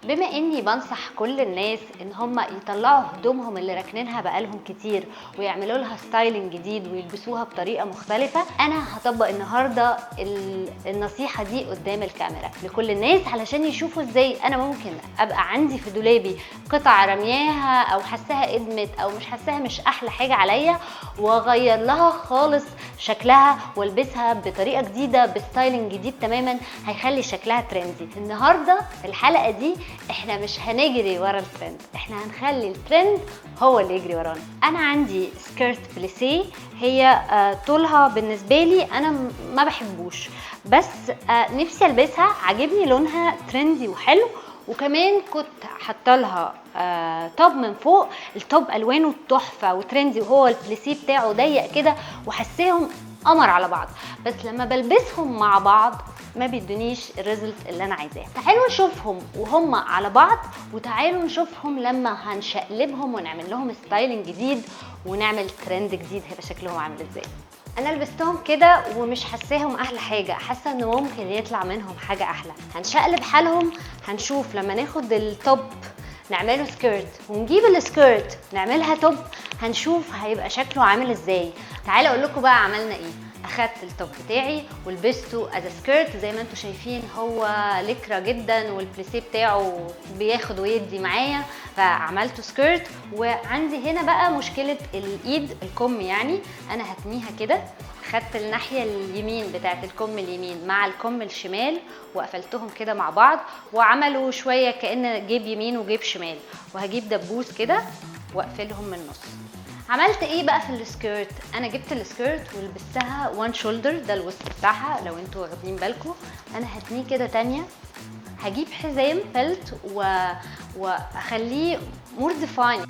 بما اني بنصح كل الناس ان هم يطلعوا هدومهم اللي راكنينها بقالهم كتير ويعملوا لها styling جديد ويلبسوها بطريقة مختلفه، انا هطبق النهارده النصيحة دي قدام الكاميرا لكل الناس علشان يشوفوا ازاي انا ممكن ابقى عندي في دولابي قطع رمياها او حاساها قدمت او مش حاساها مش احلى حاجة عليا، واغير لها خالص شكلها والبسها بطريقة جديدة ب styling جديد تماما هيخلي شكلها trendy. النهارده في الحلقة دي احنا مش هنجري ورا الترند، احنا هنخلي الترند هو اللي يجري ورانا. انا عندي skirt plissé، هي طولها بالنسبة لي انا ما بحبوش، بس نفسي البسها، عاجبني لونها trendy وحلو، وكمان كنت حاطه لها top من فوق، ال top الوانه تحفة و trendy وهو ال plissé بتاعه ضيق كده وحساهم قمر على بعض، بس لما بلبسهم مع بعض ما بيدونيش ال result اللي انا عايزاه. تعالوا نشوفهم وهم على بعض، وتعالوا نشوفهم لما هنشقلبهم ونعمل لهم styling جديد ونعمل ترند جديد هيبقى شكلهم عامل ازاي. انا لبستهم كده ومش حاساهم احلى حاجة، حاسه ان ممكن يطلع منهم حاجة احلى. هنشقلب حالهم، هنشوف لما ناخد ال top نعمله skirt ونجيب ال skirt نعملها top، هنشوف هيبقى شكله عامل ازاي. تعالوا اقول لكم بقى عملنا ايه. اخدت ال top بتاعي ولبسته as skirt، زي ما انتم شايفين هو لكرة جدا وال plissé بتاعه بياخد ويدي معايا، فعملته skirt. وعندي هنا بقى مشكلة الايد، الكم يعني انا هتنيها كده، خدت الناحية اليمين بتاعت الكم اليمين مع الكم الشمال وقفلتهم كده مع بعض، وعملوا شوية كأن جيب يمين وجيب شمال، وهجيب دبوس كده واقفلهم من النص. عملت ايه بقى في ال skirt؟ انا جبت ال skirt ولبستها one shoulder، ده الوسط بتاعها لو انتوا واخدين بالكم. انا هتنيه كده تانية، هجيب حزام belt واخليه more defined.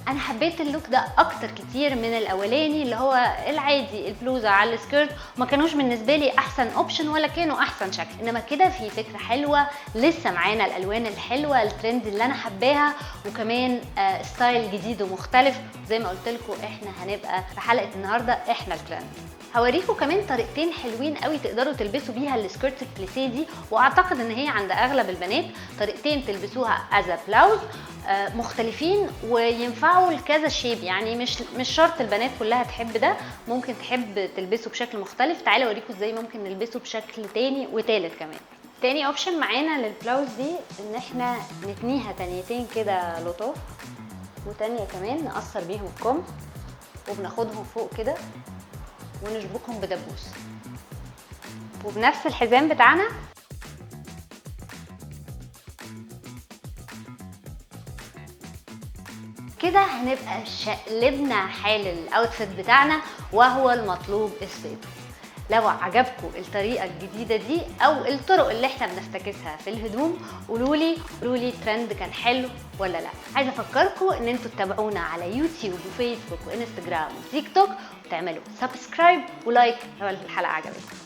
انا حبيت ال look ده اكتر كتير من الاولاني اللي هو العادي البلوزة على ال skirt، ما كانوش بالنسبة لي احسن option ولا كانوا احسن شكل، انما كده في فكرة حلوة، لسه معانا الالوان الحلوة الترند اللي انا حباها، وكمان style جديد ومختلف. زي ما قلت لكم احنا هنبقى في حلقة النهارده احنا الترند. هوريكم كمان طريقتين حلوين قوي تقدروا تلبسوا بيها ال skirt ال plissé دي، واعتقد ان هي عند اغلب البنات. طريقتين تلبسوها as blouse مختلفين وينفعوا لكذا shape، يعني مش شرط البنات كلها تحب ده، ممكن تحب تلبسه بشكل مختلف. تعالوا اوريكم ازاي ممكن نلبسه بشكل تاني وتالت كمان. تاني option معانا للبلاوز دي ان احنا نتنيها تانيتين كده لطاف، وتانية كمان نقصر بيهم الكم، وبناخدهم فوق كده ونشبكهم بدبوس، وبنفس الحزام بتاعنا كده هنبقى شقلبنا حال ال outfit بتاعنا وهو المطلوب اثباته. لو عجبكم الطريقة الجديدة دي او الطرق اللي احنا بنفتكسها في الهدوم قولولي الترند كان حلو ولا لا. عايزه افكركم ان انتوا تتابعونا على يوتيوب وفيسبوك وانستجرام وتيك توك، وتعملوا subscribe و like لو الحلقة عجبتكم.